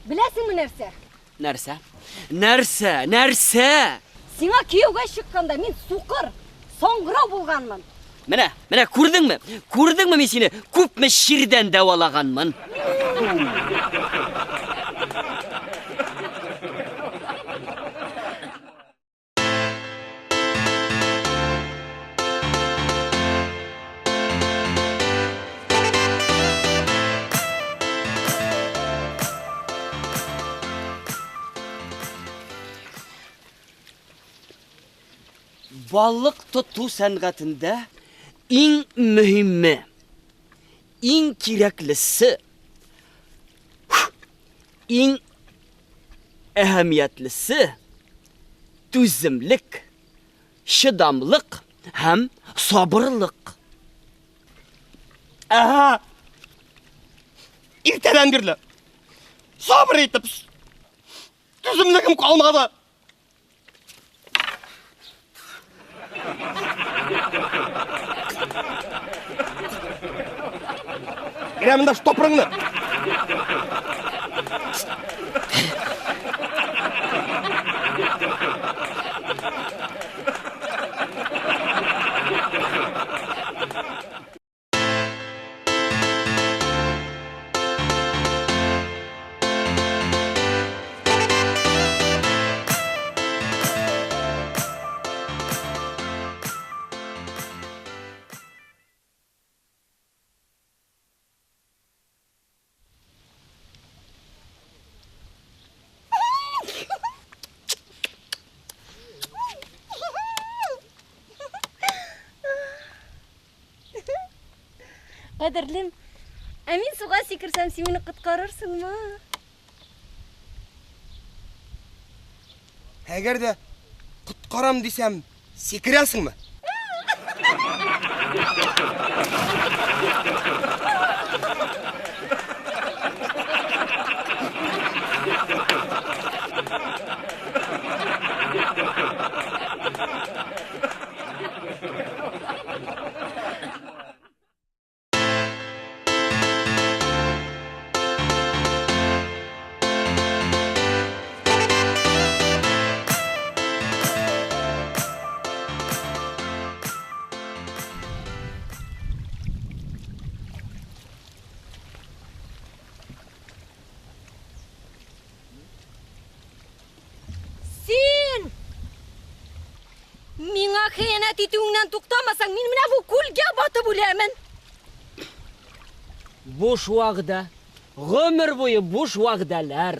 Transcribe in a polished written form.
Беләсеңме нәрсә? Нәрсә? Нәрсә? Нәрсә? Сиңа кияүгә чыкканда мин сукыр, саңгырау булганмын. Менә, менә күрдеңме? Күрдеңме мин сине күпме чирдән дәвалаганмын? Балык тоту сәнгатендә иң мөһиме, иң кирәклесе, иң әһәмиятлесе түземлек, чыдамлык һәм сабырлык. Әһә! Иртәдән бирле сабыр итеп түземлегем калмады. Менә монда штопорыңны. Кадерлем, ә мин суга сикерсәм, син мине коткарырсыңмы? Әгәр дә коткарам дисәм, сикерәсеңме? Син! Миңа хыянәт итүеңнән туктамасаң, мин менә бу күлгә батып үләмен. Буш вәгъдә. Гомер буе буш вәгъдәләр.